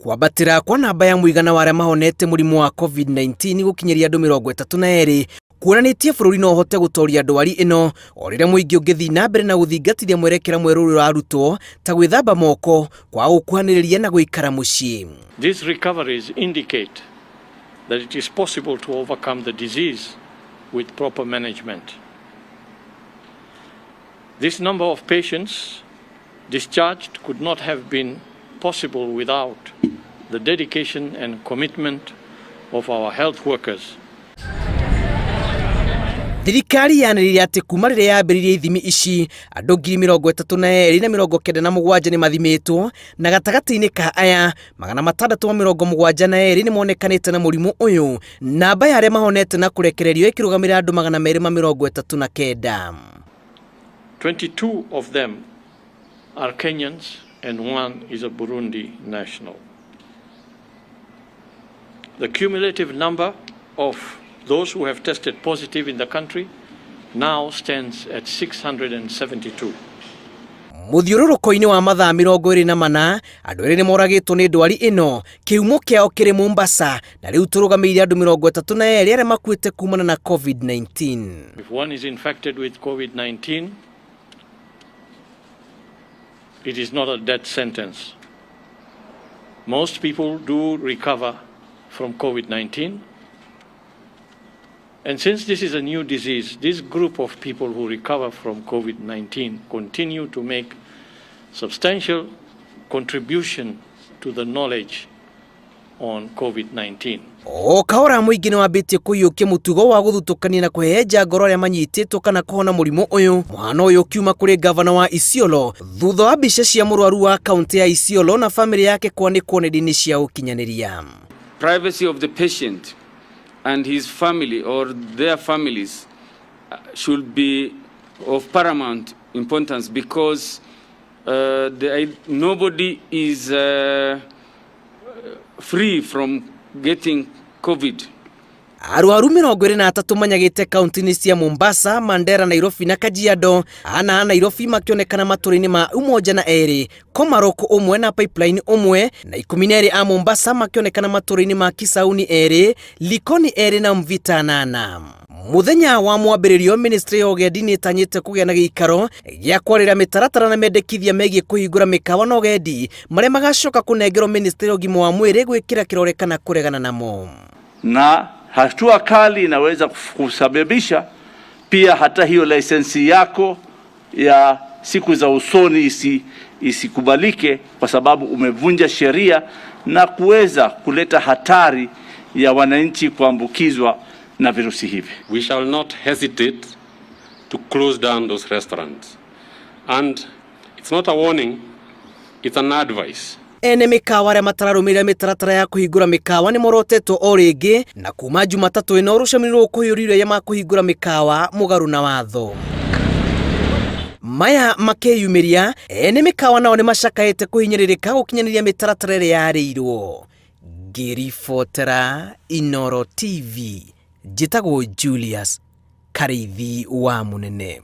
Kwambatĩra kwa namba ya mũigana wa arĩa mahonete mũrimũ wa COVID-19 gũkinyĩria andũ 32 kuonanĩtie bũrũri no ũhote gũtooria ndwari ĩno o rĩrĩa mũingĩ ũngĩthiĩ na mbere na gũthingatithia mwerekera mwerũ ũrĩa ũrarutwo ta gwĩthamba moko, kwaga gũkuhanĩrĩria na gũikara mũciĩ. These recoveries indicate that it is possible to overcome the disease with proper management. This number of patients discharged could not have been possible without the dedication and commitment of our health workers. Thirikari yanĩrĩire atĩ kuma rĩrĩa yambĩrĩirie ithimi ici, andũ 32,097 nĩ mathimĩtwo, na gatagatĩ-inĩ ka aya 672 nĩ monekanĩte na mũrimũ ũyũ. Namba ya arĩa mahonete na kũrekererio ĩkĩrũgamĩrĩra andũ 239. 22 of them are Kenyans and one is a Burundi national. The cumulative number of those who have tested positive in the country now stands at 672. Mũthiũrũrũko-inĩ wa mathaa 24, andũ erĩ nĩ moragĩtwo nĩ ndwari ĩno, kĩhumo kĩao kĩrĩ Mombasa, na rĩu tũrũgamĩire andũ 32 arĩa makuĩte kumana na COVID-19. If one is infected with COVID-19, it is not a death sentence. Most people do recover from COVID-19. And since this is a new disease, this group of people who recover from COVID-19 continue to make substantial contribution to the knowledge on COVID-19. O kahora mũingĩ nĩ wambĩtie kũiyũkia mũtugo wa gũthutũkania na kũhehenja ngoro arĩa manyitĩtwo kana kũhona mũrimũ ũyũ. Mũhano ũyũ ũkiuma kũrĩ gavana wa Isiolo thutha wa mbica cia mũrwaru wa kaunti ya Isiolo na famĩlĩ yake kwanĩkwo nenda-inĩ cia ũkinyanĩria. Privacy of the patient and his family or their families should be of paramount importance because nobody is free from getting COVID. Arwaru 23 manyagĩte kaunti-inĩ cia Mombasa, Mandera, Nairobi na Kajiado. Ana a Nairobi makĩonekana matũra-inĩ ma Umoja na erĩ, Komarok ũmwe na Pipeline ũmwe, na 12 a Mombasa makĩonekana matũra-inĩ ma Kisauni erĩ, Likoni erĩ na Mvita 8. Mũthenya wa mwambĩrĩrio, ministry ya ũgendi nĩ ĩtanyĩte kũgĩa na gĩikaro gĩa kwarĩra mĩtaratara na mendekithia megiĩ kũhingũra mĩkawa na ũgendi, marĩa magacoka kũnengerwo ministry ya ũgima wa mwĩrĩ gwĩkĩra kĩrore kana kũregana namo. Na hatua kali inaweza kusababisha pia hata hiyo lisensi yako ya siku za usoni isikubalike kwa sababu umevunja sheria na kuweza kuleta hatari ya wananchi kuambukizwa na virusi hivi. We shall not hesitate to close down those restaurants. And it's not a warning, it's an advice. Ene mĩkawa arĩa matararũmĩrĩra mĩtaratara ya kũhingũra mĩkawa nĩ morotetwo o rĩngĩ, na kuma Jumatatũ ĩno rũcemani rũkũhiũria arĩa makũhingũra mĩkawa mũgarũ na watho. Maya makĩyumĩria, ene mĩkawa nao nĩ macakaĩte kũhinyĩrĩrĩka gũkinyanĩria mĩtaratara ĩrĩa yarĩirwo. Ngĩribotera Inoro TV, njĩtagwo Julius Karĩithi wa Mũnene.